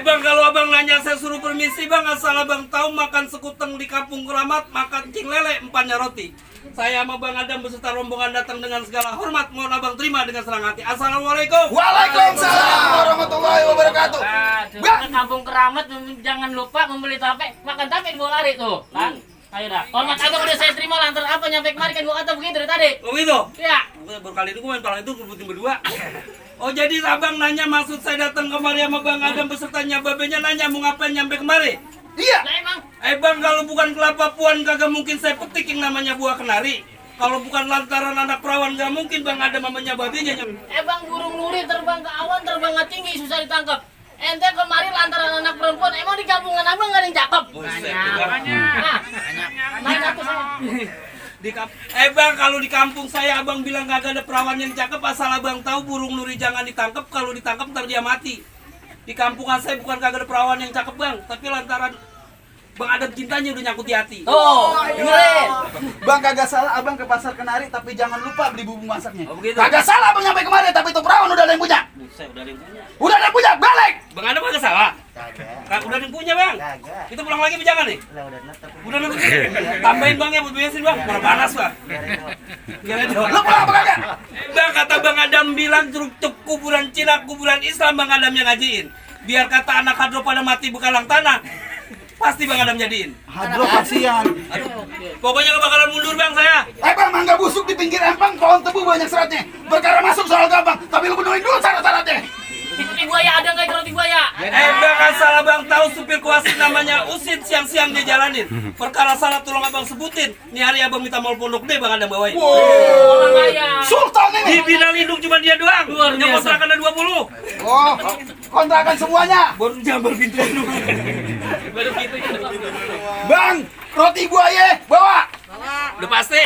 Bang, kalau abang nanya saya suruh permisi bang, asal abang tahu makan sekuteng di kampung keramat, makan cing lele, empatnya roti. Saya sama Bang Adam beserta rombongan datang dengan segala hormat, mohon abang terima dengan senang hati. Assalamualaikum. Waalaikumsalam warahmatullahi wabarakatuh. Ke kampung keramat jangan lupa membeli tape, makan tape dibawa lari tuh. Kan? Ayo dah. Hormat agak udah saya terima lantar apa nyampe kemari kan gua kata begitu dari tadi. Oh gitu? Iya. Berkali itu main palang itu kebutin berdua. Oh jadi abang nanya maksud saya datang kemari sama Bang Adam besertanya babenya nanya mau ngapain nyampe kemari? Iya. Lah emang Bang, kalau bukan kelapa puan kagak mungkin saya petik yang namanya buah kenari. Kalau bukan lantaran anak perawan gak mungkin Bang Adam mamanya babinya. Bang burung nuri terbang ke awan terbang ke tinggi susah ditangkap. Ente kemarin lantaran anak perempuan emang di kampungan abang gak ada yang cakep. Main aku saya. Bang, kalau di kampung saya abang bilang gak ada perawan yang cakep, asal abang tahu burung nuri jangan ditangkap, kalau ditangkap ntar dia mati. Di kampungan saya bukan kagak ada perawan yang cakep bang, tapi lantaran Bang Adam cintanya udah nyangkut di hati. Tuh, dengerin. Bang kagak salah abang ke pasar Kenari, tapi jangan lupa beli bumbu masaknya. Oh, begitu. Kagak salah abang nyampe kemari, tapi itu perawan udah ada yang punya. Buset, udah ada yang punya. Udah ada yang punya, balik. Bang Adam kagak salah. Kagak. Udah ada yang punya bang. Kagak. Kita pulang lagi apa jangan nih? Udah netep. Udah nunggu. Tambahin bang ya buat bensin bang. Mana panas bang. Lu pulang apa kagak? Bang kata Bang Adam bilang cuk kuburan Cina, kuburan Islam Bang Adam yang ngajiin. Biar kata anak hadro pada mati bekalang tanah. Pasti Bang Adam jadiin. Hadro kasihan. Aduh. Pokoknya gak bakalan mundur bang saya. Bang, mangga busuk di pinggir empang, pohon tebu banyak seratnya. Perkara masuk soal gampang, tapi lu penuhin dulu syarat-syaratnya. Roti buaya ada nggak roti buaya? Bang asal abang tahu supir kuasit namanya Usit siang-siang dia jalanin. Perkara salah tolong abang sebutin. Nih hari abang minta mal pondok deh Bang Adam bawain. Orang kaya. Sultan ini. Di Bina Lindung cuma dia doang. Luar Yang biasa. kontrakan ada 20. Oh, kontrakan semuanya. Baru jambar pintu dulu. Baru gitu ya. Bang, roti buaya, bawa. Udah pasti.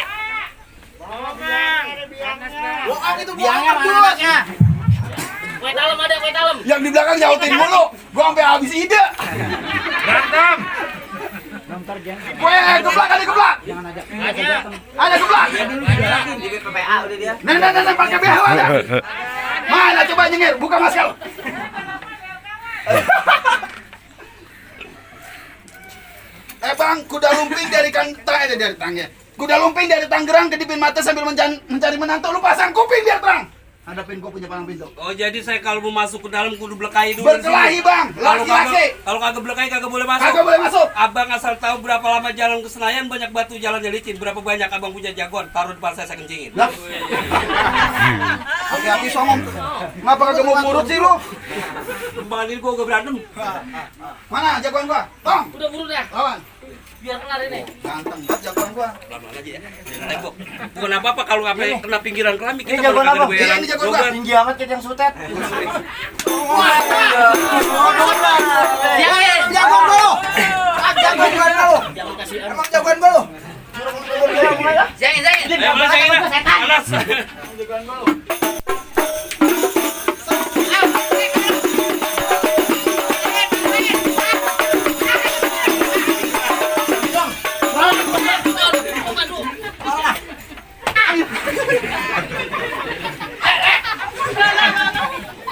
Buang itu buang dulu. Kue dalam ada kue dalam. Yang di belakang nyautin mulu. Gua sampai habis ide. Berantem. Kue geblak kali geblak. Ada geblak. Nah, pakai BH ada. Mana coba nyengir, buka masker. Bang, kuda lumping dari Kuda lumping dari Tangerang kedipin mata sambil mencari menantu. Lu pasang kuping biar terang. Hadapin gua punya palang pintu. Oh jadi saya kalau mau masuk ke dalam kudu belekai dulu. Berkelahi bang, laki-laki. Kalau kagak belekai kagak boleh masuk. Kagak boleh masuk. Abang asal tahu berapa lama jalan ke Senayan, banyak batu jalannya licin. Berapa banyak abang punya jagoan, taruh depan saya kencingin. Lah. Hati-hati songong. Ngapa kagak mau murut sih lu? Kembali ini gua gak berantem. Mana jagoan gua? Tong. Udah buru deh. Lawan. Biar kelar ini. Ganteng banget jagoan gua. Pelan-pelan aja ya. Jangan nembok. Bukan apa-apa kalau ngapain kena pinggiran keramik kita jagoan kagak ada apa? bayaran. Ini jagoan gua. Tinggi amat kita yang sutet. Jagoan lu. Jagoan lu. Jangan kasih Emang jagoan lu. Jangan. Mana saya panas.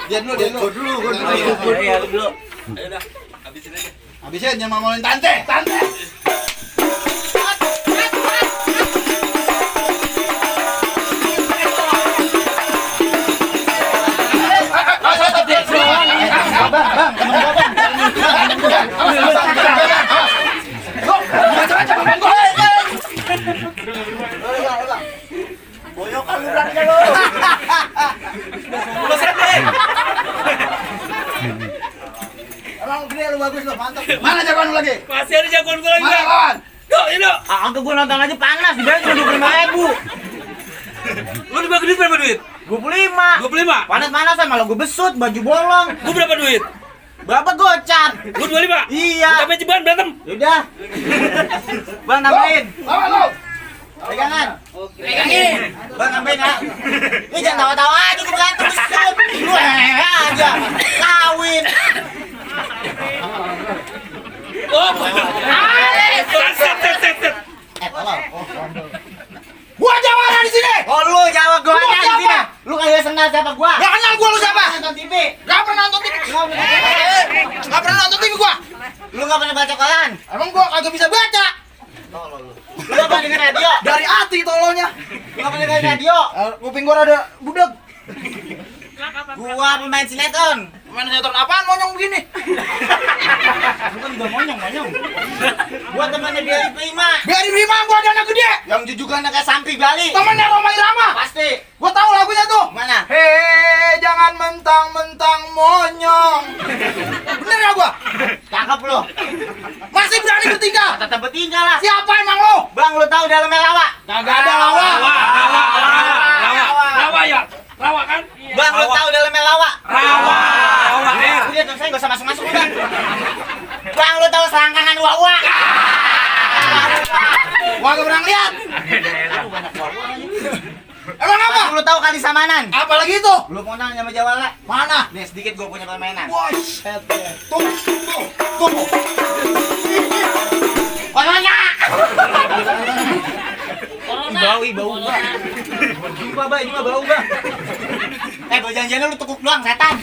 Dia dulu. Ayo dah, habisin aja. Habisin jangan ngomongin tante. Emang gede lu bagus lu, mantap. Mana jagoan lu lagi? Masih ada jagoan gua lagi. Mana Bang. lawan? Yuk, ini. Angka gua nonton aja panas, dibayar cuma 25.000. Lu dibagi duit berapa duit? 25. 25. Panas-panasan malah gua besut, baju bolong. Gua berapa duit? Berapa gocap? Lu 25. Iya. Kita main jebakan berantem. Yaudah. Bang nambahin. Lawan lu. Pegangan. Pegangin. Bang nambahin ya. Ini jangan tawa-tawa aja gua berantem besut. Lu aja. Kawin. Oh. Set. Gua jawara di sini. Oh lu jawab gua Lu aja di siapa? sini. Lu kagak kenal siapa gua? Gak kenal gua lu siapa? Nonton TV. Gak pernah nonton TV. Nggak pernah nonton TV gua. Lu nggak pernah baca koran? Emang gua kagak bisa baca. Lu nggak pernah denger radio? Dari hati tolongnya. Lu nggak pernah denger radio? Kuping gua rada budeg. Gua pemain sinetron. Pemain sinetron apaan monyong begini? Bukan udah monyong. Gua temannya Biari Prima. Biari Prima gua ada anak gede. Yang jujukannya kayak Sampi Bali. Temannya Roma Irama. Pasti. Gua tahu lagunya tuh. Mana? Hei, jangan mentang-mentang monyong. Bener ya gua? Cakep lu. Masih berani bertingkah? Tetap bertingkah lah. Siapa emang lu? Bang, lu tahu dalamnya lawa? Kagak ada lawa. Rawa ya. Rawa kan? Bang, lu tahu dalamnya lawa? Rawa air. Udah dong, saya nggak usah masuk udah. Bang, lu tahu selangkangan wawa? Wah, gak pernah lihat. Emang apa? Lu tahu kali Samanan? Apa lagi itu? Lu mau nanya sama Jawala? Mana? Nih sedikit gua punya permainan. Wah, tuh. Corona. Bau. Ini mah bau, Bang. Gua janjian lu tekuk doang, setan.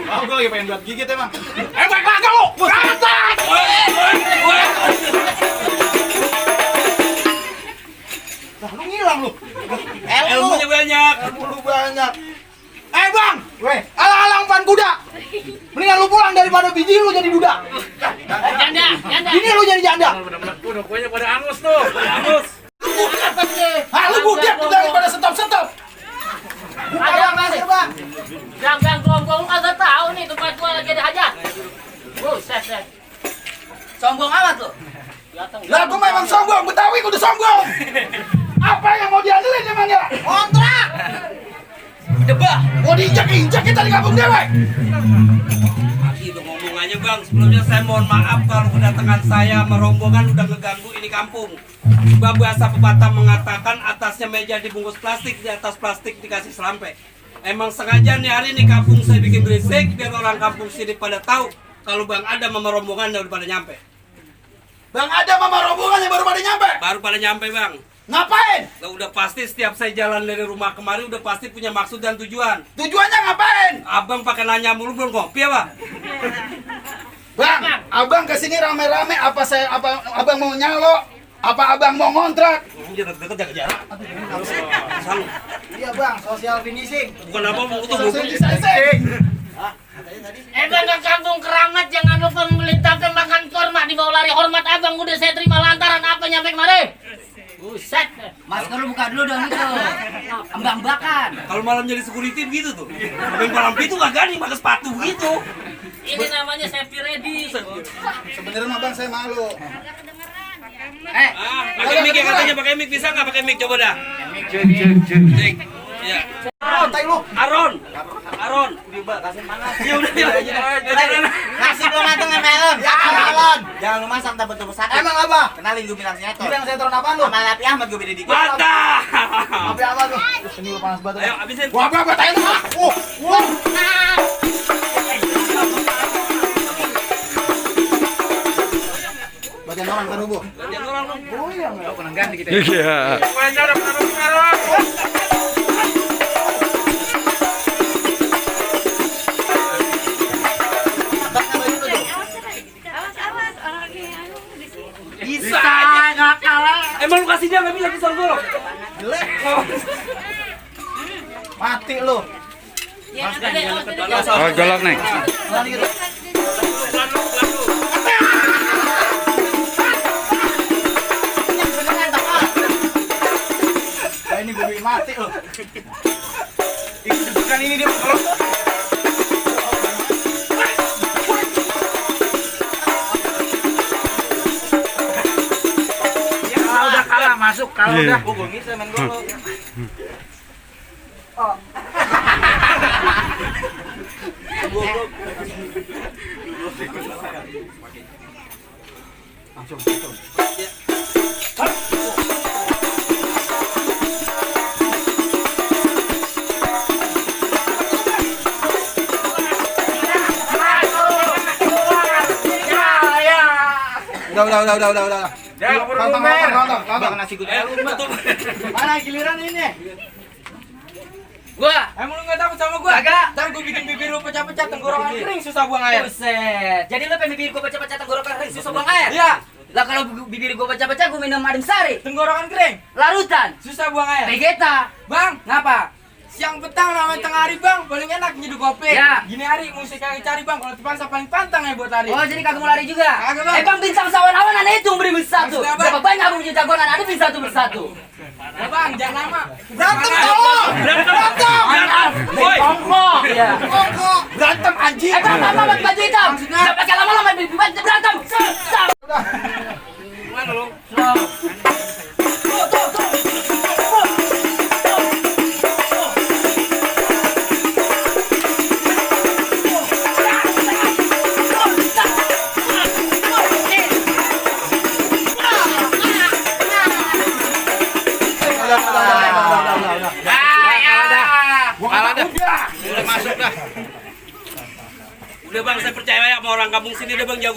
Gua lagi pengen buat gigit emang. Baik kagak lu. Setan. Lah, lu ngilang lu. Ilmunya banyak. Lu banyak. Bang, alang-alang pan kuda. Mendingan lu pulang daripada biji lu jadi duda. Janda. Ini lu jadi janda. Udah kuenya pada angus tuh. Angus. Lu budak daripada stop. Ada masih bang. Gang gua kagak tahu nih tempat gua lagi ada hajat. Set. Sombong amat lu. Lah gua memang sombong, Betawi kudu sombong. Apa yang mau diandelin emangnya? Kontrak. Debah, mau diinjak-injak kita di kampung dewek. Lagi udah ngomong aja bang. Sebelumnya saya mohon maaf kalau kedatangan saya merombongan udah ngeganggu ini kampung. Sebab bahasa pepatah mengatakan atasnya meja dibungkus plastik, di atas plastik dikasih selampe. Emang sengaja nih hari ini kampung saya bikin berisik biar orang kampung sini pada tahu kalau Bang Adam sama rombongan udah pada nyampe. Bang Adam sama rombongan yang baru pada nyampe. Baru pada nyampe bang. Ngapain? Nah, udah pasti setiap saya jalan dari rumah kemari udah pasti punya maksud dan tujuan. Tujuannya ngapain? Abang pakai nanya mulu belum kopi apa? Bang, abang kesini rame-rame apa abang mau nyalo? Apa abang mau ngontrak? Deket jaga jarak. Iya bang, social finishing. Bukan apa mau tuh Bang ke kampung Keramat jangan lupa membeli tape makan korma di bawah lari. Hormat abang udah saya terima lantaran apa nyampe kemari. Buset. Masker lu buka dulu dong itu. Ambang-ambakan. Kalau malam jadi security begitu tuh. Main malam itu gak gani pakai sepatu begitu. Ini namanya safety ready. Sebenarnya mah bang saya malu. Pakai mic ya katanya, pakai mic bisa nggak pakai mic coba dah. Cek. Ya. Aron. Ya udah ya. Nasi belum mateng ya melon. Melon. Jangan lu masak tak betul sakit. Emang apa? Kenalin gue bilang sinetron. Bilang sinetron apaan lu? Sama Lapi Ahmad gue beda dikit. Mantap. Apa apa tuh? Ini lu panas banget. Ayo habisin. Gua apa tanya lu? Bagian orang kan Bu? Gantian orang dong. Oh iya enggak pernah ganti kita. Iya. Semuanya udah pernah. Awas orang lagi anu di sini. Bisa aja. Emang lu kasih dia nggak bisa pisau golok? Jelek. Mati lu. Ya, Oh, golok nih. Lari gitu. Ini gue bikin mati loh. Bukan ini dia kalau Udah kalah masuk kalau Iya. udah. Gue bisa main golok. Udah. Lontong. Bang nasi gue. Betul. Mana giliran ini? Gua. Emang lu nggak takut sama gua? Kagak. Ntar gua bikin bibir lu pecah-pecah, tenggorokan kering, susah buang air. Buset. Jadi lu pengen bibir gua pecah-pecah tenggorokan kering susah buang air? Iya, Lah kalau bibir gua pecah-pecah gua minum adem sari. tenggorokan kering, Larutan. susah buang air. Vegeta. Bang, Ngapa? siang petang namanya tengah hari bang, paling enak nyeduh kopi. Ya. Gini hari mesti kagak cari bang, kalau Tipansa paling pantang ya buat hari. Oh jadi kagak mau lari juga? Kagak, Bang. Bang bintang sawan-awan itu beri bersatu. Maksudnya, Bang? Berapa banyak abang punya jagoan ada bisa satu bersatu. Ya bang, jangan lama. Berantem Mana? tolong. Berantem. Woi. Kongkong. Iya. Berantem anjing. Berantem apa pakai baju hitam? Jangan pakai lama-lama berantem. Sam. Mana lu? Udah bang, saya percaya ya sama orang kampung sini deh bang, jago.